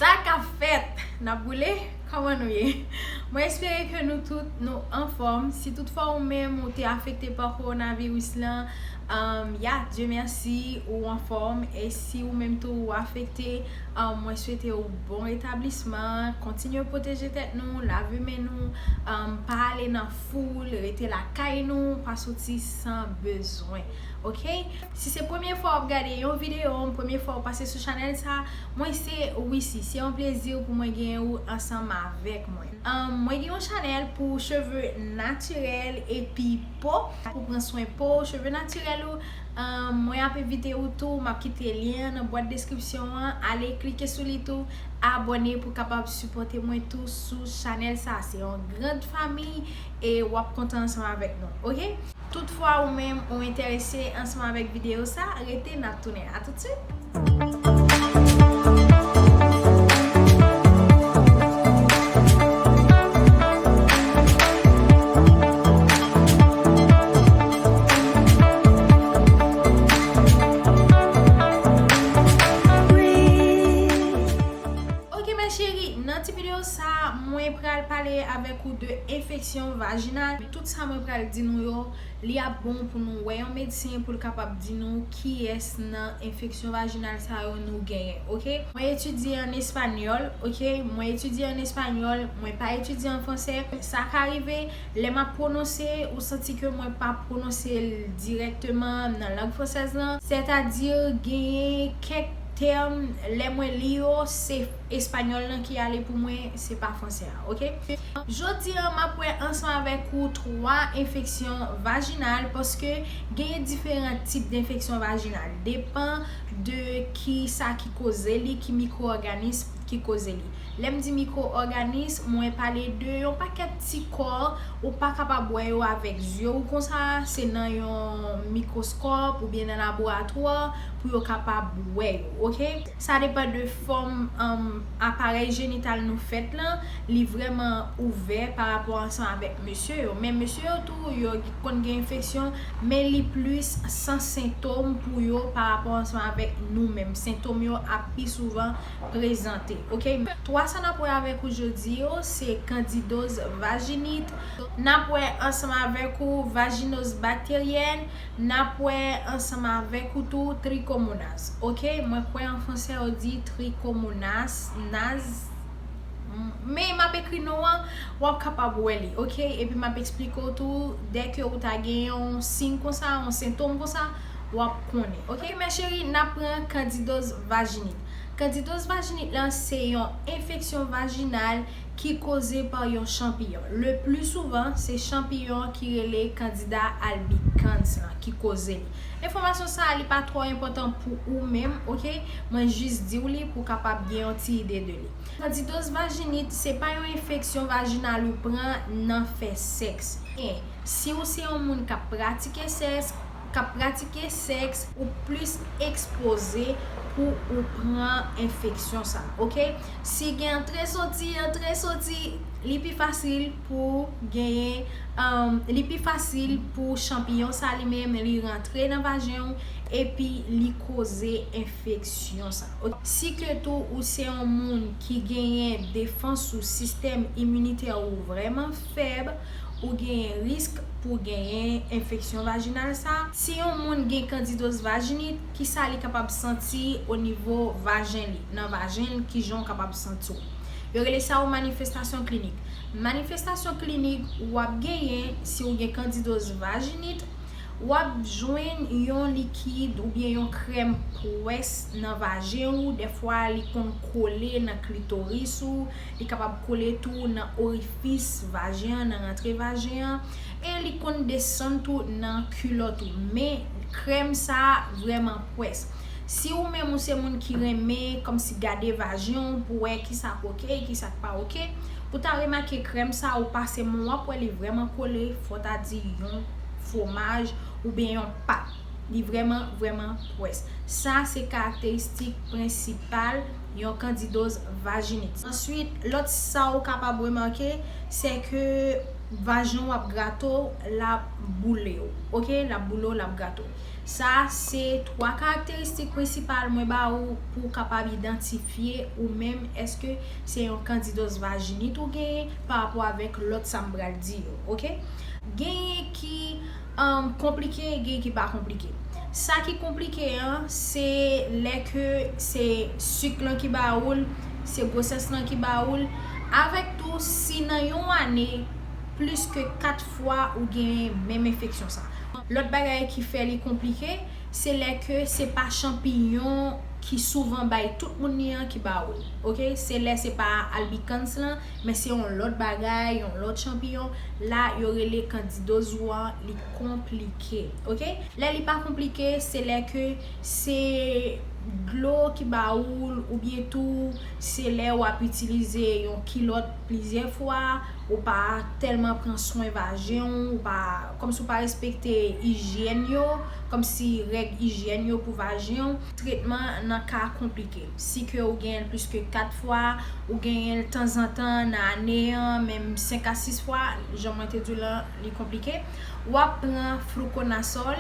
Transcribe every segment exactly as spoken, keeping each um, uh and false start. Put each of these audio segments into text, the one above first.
Sa k ap fèt? N ap boule? Kòman nou ye? Mwen espere ke nou tout nou anfòm. Si toutfwa ou menm ou te afekte pa kowonaviris lan, um, ya, Dye mèsi, ou anfòm. E si ou menm tou ou afekte, um, mwen swete ou bon retablisman. Kontinye pwoteje tèt nou, lave men nou, um, pa ale nan foul, rete lakay nou, pa soti san bezwen. Ok? Si se premye fwa w ap gade yon videyo m, premye fwa w pase sou chanèl sa, mwen se Wissy. Se yon plezi pou mwen genyen ou ansanm avèk mwen. Ahn, mwen gen yon chanèl pou cheve natirèl epi po. Pou pran swen po, cheve natirèl ou. Ahn, mwen ap envite ou tou, m ap kite lyen an nan bwat deskripsyon an. Ale klike sou li tou, abòne pou kapab sipòte mwen tou sou chanèl sa. Se yon grand fanmi e w ap kontan ansanm avèk nou, ok? Toutfwa ou menm ou enterese ansanm avèk videyo sa, rete, n ap tounen. A tout swit! Ok, mes chéries, nan ti videyo sa, mwen pral pale avèk ou de enfeksyon vajinal. Tout sa mwen pral di nou yo, li ap bon pou nou wè yon medsen pou l kapab di nou kiyès nan enfeksyon vajinal sa yo nou genyen, ok? Mwen etidye an espanyòl, ok? Mwen etidye an espanyòl, mwen pa etidye an fransè. Sa ka rive, lè m ap pwononse, ou santi ke mwen pa pwononse l dirèkteman nan lang fransèz lan. Sètadi, genyen kèk tèm, lè mwen li yo, se espanyòl lan ki ale pou mwen, se pa fransè a, ok? Jodi a, m ap wè ansanm avèk ou twa enfeksyon vajinal, paske genyen diferan tip de enfeksyon vajinal. Depan de ki sa ki koze li, ki mikwo-òganis ki koze li. Lè m di mikwo-òganis, mwen pale de yon pakèt ti kò ou pa kapab wè yo avèk zye w konsa, se nan yon mikwoskòp oubyen nan laboratwa pou yo kapab wè yo, ok? Sa depann de fòm, um, aparèy jenital nou fèt lan, li vrèman ouvè pa rapò ansanm avèk mesye yo. Men mesye yo tou, yo konn gen enfeksyon, men li plis san sentòm pou yo pa rapò ansanm avèk nou menm. Sentòm yo ap pi souvan prezante, ok? Twa sa n ap wè avèk ou jodi yo, se kandidoz vajinit, n ap wè ansanm avèk ou vajinoz bakteryèn, n ap wè ansanm avèk ou tou trikomonaz, ok? Mwen kwè an fransè yo di trikomonaz, naz, m-, men m ap ekri non an, w ap kapab wè li, ok? Epi m ap eksplike w tou, dèke ou ta gen yon siy konsa, yon sentòm konsa, w ap konnen, ok? Mes chéries, n ap pran kandidoz vajinit. Kandidoz vajinit lan se yon enfeksyon vajinal ki koze pa yon chanpiyon. Le pli souvan, se chanpiyon ki rele Candida albicans lan ki koze li. Enfòmasyon sa a, li pa twò enpòtan pou ou menm, ok? Mwen jis di w li pou w kapab gen yon ti ide de li. Kandidoz vajinit, se pa yon enfeksyon vajinal ou pran nan fè sèks. Men, si w se yon moun k ap pratike sèks, k ap pratike sèks, ou plis ekspoze pou ou pran enfeksyon sa, ok? Si gen antre soti, antre soti, li pi fasil pou genyen, um, li pi fasil pou chanpiyon sa li menm, li rantre nan vajen w, epi li koze enfeksyon sa, ok? Si ke tou ou se yon moun ki genyen defans ou sistèm iminitè ou vrèman fèb, ou genyen risk pou genyen enfeksyon vajinal sa. Si yon moun gen kandidoz vajinit, kisa li kapab santi o nivo vajen li, nan vajen l, kijan w kapab santi w? Yo rele sa yo manifestasyon klinik. Manifestasyon klinik w ap genyen si w gen kandidoz vajinit, w ap jwenn yon likid oubyen yon krèm pwès nan vajen ou. Dèfwa, li konn kole nan klitoris ou, li kapab kole tou nan orifis vajen an, nan rantre vajen an, e li konn desann tou nan kilòt ou. Men, krèm sa a vrèman pwès. Si ou menm ou se moun ki renmen kòmsi gade vajen w pou wè kisa k oke, kisa k pa oke, ou ta remake krèm sa ou pase men w, w ap wè li vrèman kole, fò ta di yon fwomaj oubyen yon pat. Li vrèman, vrèman pwès. Sa se karakteristik prensipal yon kandidoz vajinit. Answit, lòt sa ou kapab remake, se ke vajen w ap grate w, l ap boule w. Oke, l ap boule w, l ap grate w. Sa se twa karakteristik prensipal mwen ba ou pou w kapab idantifye ou menm èske se yon kandidoz vajinit ou genyen pa rapò avèk lòt sa m pral di yo. Oke? Genyen ki um, konplike, gen ki pa konplike. Sa ki konplike an, se lè ke se sik lan ki ba ou l, se gwosès lan ki ba ou l, avèk tou si nan yon ane plis ke kat fwa ou gen menm enfeksyon sa. Lòt bagay ki fè li konplike, se lè ke se pa chanpiyon ki souvan bay tout moun li an ki ba ou l. Oke? Se lè se pa albicans lan, men se yon lòt bagay, yon lòt chanpiyon. La, yo rele kandidoz ou an, li konplike. Oke? Lè li pa konplike, se lè ke se dlo ki ba ou l, oubyen tou se lè w ap itilize yon kilòt plizyè fwa, ou pa tèlman pran swen vajen w, ou pa, kòmsi w pa respekte ijyèn yo, kòmsi règ ijyèn yo pou vajen w. Tretman nan ka konplike. Si ke ou genyen l plis ke kat fwa, ou genyen l tanzantan nan ane an, menm senk a sis fwa, jan mwen te di w lan, li konplike. W ap pran fluconazole,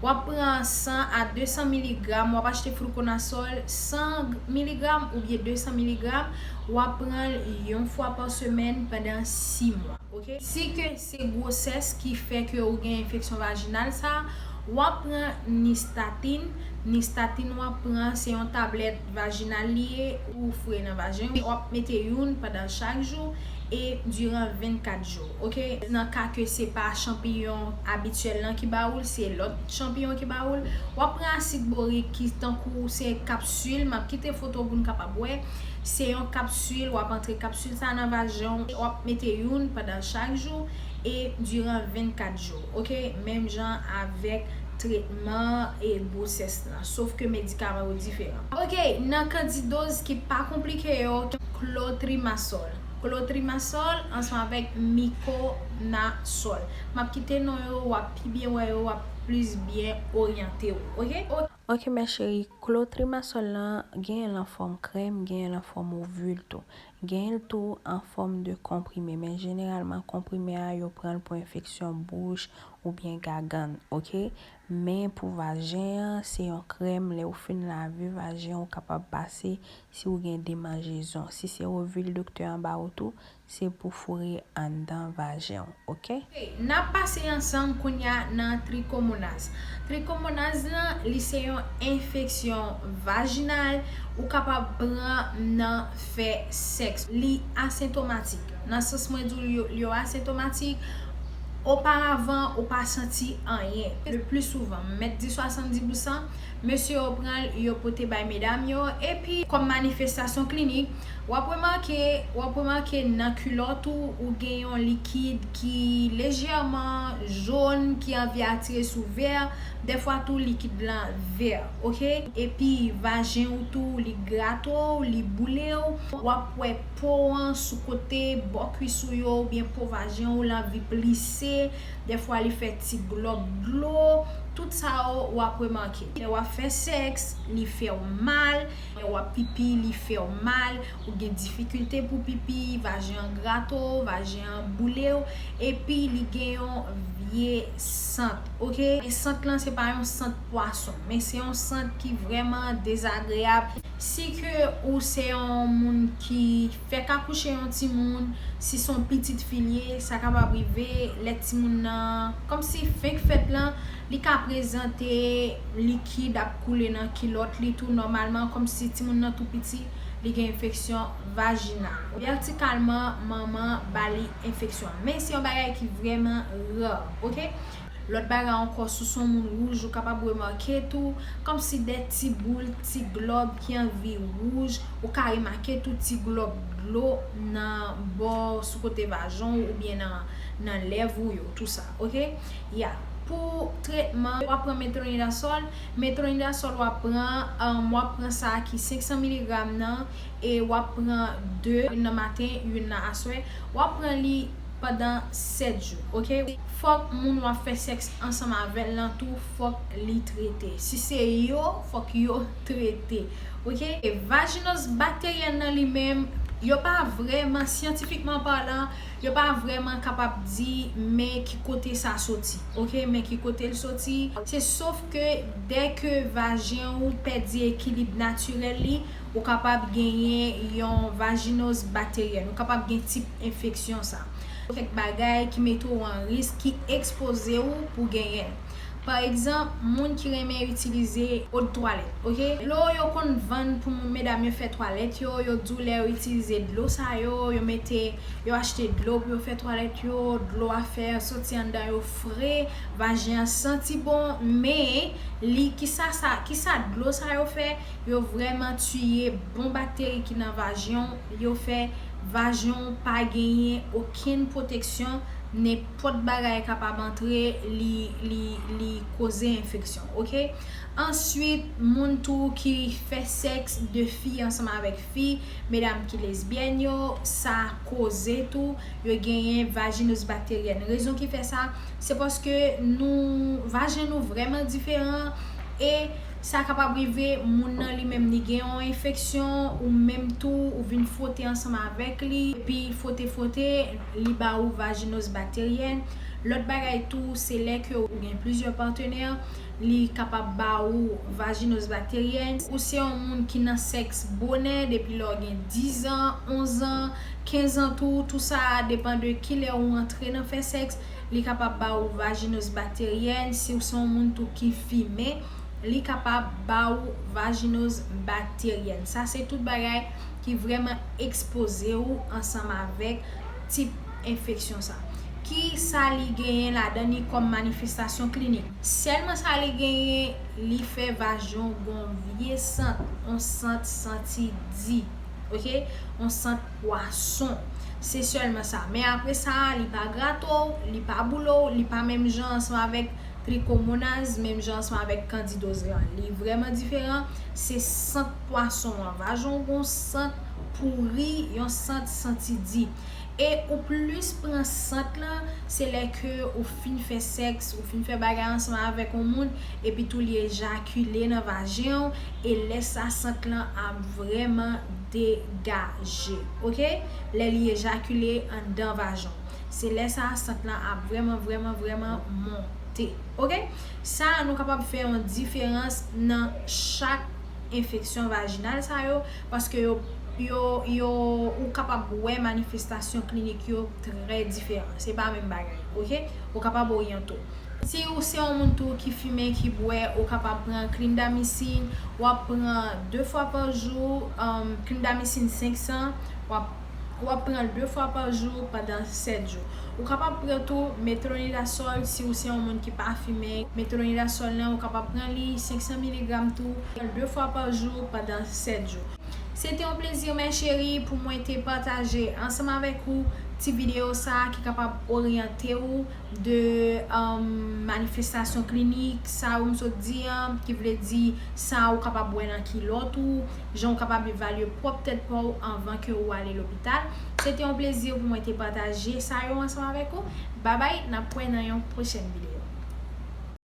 w ap pran san a de san miligram, w ap achte fluconazole san miligram oubyen de san miligram, w ap pran l yon fwa pa semèn pandan sis mwa. Oke? Si ke se gwosès ki fè ke ou gen enfeksyon vajinal sa, w ap pran nystatin. Nystatin w ap pran, se yon tablèt vajinal li ye, ou foure nan vajen w. W ap mete youn pandan chak jou e diran vennkat jou. Oke? Nan ka ke se pa chanpiyon abityèl lan ki ba ou l, se lòt chanpiyon ki ba ou l, w ap pran asid borik ki tankou se kapsil. M ap kite foto pou n kapab wè. Se yon kapsil, w ap antre kapsil sa nan vajen w, w ap mete youn pandan chak jou e diran vennkat jou, oke? Menm jan avèk tretman e gwosès lan, sof ke medikaman yo diferan. Oke, nan kandidoz ki pa konplike yo, clotrimazole. Clotrimazole ansanm avèk miconazole. M ap kite non yo, w ap pi byen wè yo, w ap plis byen oryante w, oke? Ok, mes chéries, clotrimazole lan, genyen l an fòm krèm, genyen l an fòm ovil tou. Genyen l tou an fòm de konprime, men jeneralman konprime a, yo pran l pou enfeksyon bouch oubyen gagann, oke? Men pou vajen an, se yon krèm, lè ou fin lave vajen, ou kapab pase, si ou gen demanjezon. Si se ovil doktè an ba ou tou, se pou foure anndan vajen w, oke? Ok, n ap pase ansanm kounye a nan trikomonaz. Trikomonaz lan, li se yon enfeksyon vajinal ou kapab pran nan fè sèks. Li asentomatik. Nan sans mwen di w, li yo, li yo asentomatik. Oparavan, ou pa santi anyen. Le pli souvan, m mèt di swasanndis pousan, mesye yo pran l, yo pote bay medam yo. Epi, kòm manifestasyon klinik, w ap remake, w ap remake nan kilòt ou, ou gen yon likid ki lejèman jòn, ki anvi atire sou vè, dèfwa tou likid lan vè, oke? Epi vajen ou tou, li grate w, li boule w, w ap wè po an sou kote bò kwis ou yo, oubyen po vajen ou, l anvi plise, dèfwa li fè ti glòb dlo, tout sa yo w ap remake. Lè w ap fè sèks, li fè w mal, lè w ap pipi, li fè w mal, ou gen difikilte pou pipi, vajen an grate w, vajen an boule w, epi li gen yon vye sant, oke? E sant lan se pa yon sant pwason, men se yon sant ki vrèman dezagreyab. Si ke ou se yon moun ki fèk akouche yon timoun, si se yon pitit fi l ye, sa kapab rive lè timoun nan, kòmsi fenk fèt lan, li ka prezante likid ap koule nan kilòt li tou nòmalman, kòmsi timoun nan tou piti, li gen enfeksyon vajinal. Vètikalman, manman ba li enfeksyon an. Men se yon bagay ki vrèman ra, oke? Lòt bagay ankò, si w se yon moun wouj, ou kapab remake tou, kòmsi de ti boul, ti glòb ki anvi wouj, ou ka remake tou ti glòb dlo nan bò, sou kote vajan w oubyen nan, nan lèv ou yo, tou sa, oke? Ya. Pou tretman, w ap pran metronidazole. Metronidazole w ap pran, um, w ap pran sa ki senk san miligram nan, e w ap pran de, youn nan maten, youn nan aswè. W ap pran li pandan sèt jou, oke? Fòk moun w ap fè sèks ansanm avè l lan tou, fòk li trete. Si se yo, fòk yo trete, oke? E vajinoz bakteryèn nan li menm, Yo pa vrèman, syantifikman palan, yo pa vrèman kapab di men ki kote sa soti, oke? Men ki kote l soti. Se sof ke dè ke vajen ou pèdi ekilib natirèl li, ou kapab genyen yon vajinoz bakteryèn, ou kapab gen tip enfeksyon sa. Kèk bagay ki mete w an risk, ki ekspoze w pou genyen l. Pa egzanp, moun ki renmen itilize eau de toilette, oke? Dlo yo konn vann pou moun, medam yo fè twalèt yo, yo di w lè yo itilize dlo sa yo, yo mete, yo achte dlo pou yo fè twalèt yo, dlo a fè soti anndan yo fre, vajen an santi bon, men li, kisa sa, kisa dlo sa yo fè? Yo vrèman tiye bon bakteri ki nan vajen w, yo fè vajen w pa genyen okenn pwoteksyon, nenpòt bagay kapab antre, li, li, li koze enfeksyon, oke? Answit, moun tou ki fè sèks de fi ansanm avèk fi, medam ki lesbyèn yo, sa koze tou, yo genyen vajinoz bakteryèn. Rezon ki fè sa, se paske nou, vajen nou vrèman diferan, e sa kapab rive moun nan li menm li gen yon enfeksyon, ou menm tou ou vin fwote ansanm avèk li, epi fwote fwote, li ba ou vajinoz bakteryèn. Lòt bagay tou, se lè ke ou gen plizyè patnè, li kapab ba ou vajinoz bakteryèn. Ou se yon moun ki nan sèks bonè depi lè w gen diz an, onz an, kenz an tou, tou sa depann de kilè ou antre nan fè sèks, li kapab ba ou vajinoz bakteryèn. Si w se yon moun tou ki fimen, li kapab ba ou vajinoz bakteryèn. Sa se tout bagay ki vrèman ekspoze w ansanm avèk tip enfeksyon sa. Ki sa li genyen ladan li kòm manifestasyon klinik? Sèlman sa li genyen, li fè vajen w gon vye sant, on sant santi di, oke? On sant pwason. Se sèlman sa. Men apre sa, li pa grate w, li pa boule w, li pa menm jan ansanm avèk trikomonaz, menm jan ansanm avèk kandidoz lan. Li vrèman diferan. Se sant pwason an. Vajen w gon sant pouri, yon sant santi di. E ou plis pran sant lan, se lè ke ou fin fè sèks, ou fin fè bagay ansanm avèk yon moun, epi tou li ejakile nan vajen w, e lè sa sant lan ap vrèman degaje, oke? Lè li ejakile anndan vajen w. Se lè sa sant lan ap vrèman, vrèman, vrèman monte, oke? Sa, nou kapab fè yon diferans nan chak enfeksyon vajinal sa yo, paske yo, yo, yo, ou kapab wè manifestasyon klinik yo trè diferan. Se pa menm bagay, oke? Ou kapab oryante w. Si ou se yon moun tou ki fimen, ki bwè, ou kapab pran clindamycin, w ap pran de fwa pa jou, um, clindamycin senk san, w ap, w ap pran l de fwa pa jou pandan sèt jou. Ou kapab pran tou metronidazole si ou se yon moun ki pa fimen. Metronidazole lan, ou kapab pran li senk san miligram tou, de fwa pa jou pandan sèt jou. Se te yon plezi, mes chéries, pou mwen te pataje ansanm avèk ou ti videyo sa a ki kapab oryante ou de, um, manifestasyon klinik, sa yo m sot di an, ki vle di sa ou kapab wè nan kilòt ou, jan ou kapab evalye pwòp tèt pa w anvan ke ou ale lopital. Se te yon plezi pou mwen te pataje sa yo ansanm avèk ou. Babay, n ap wè nan yon pwochèn videyo.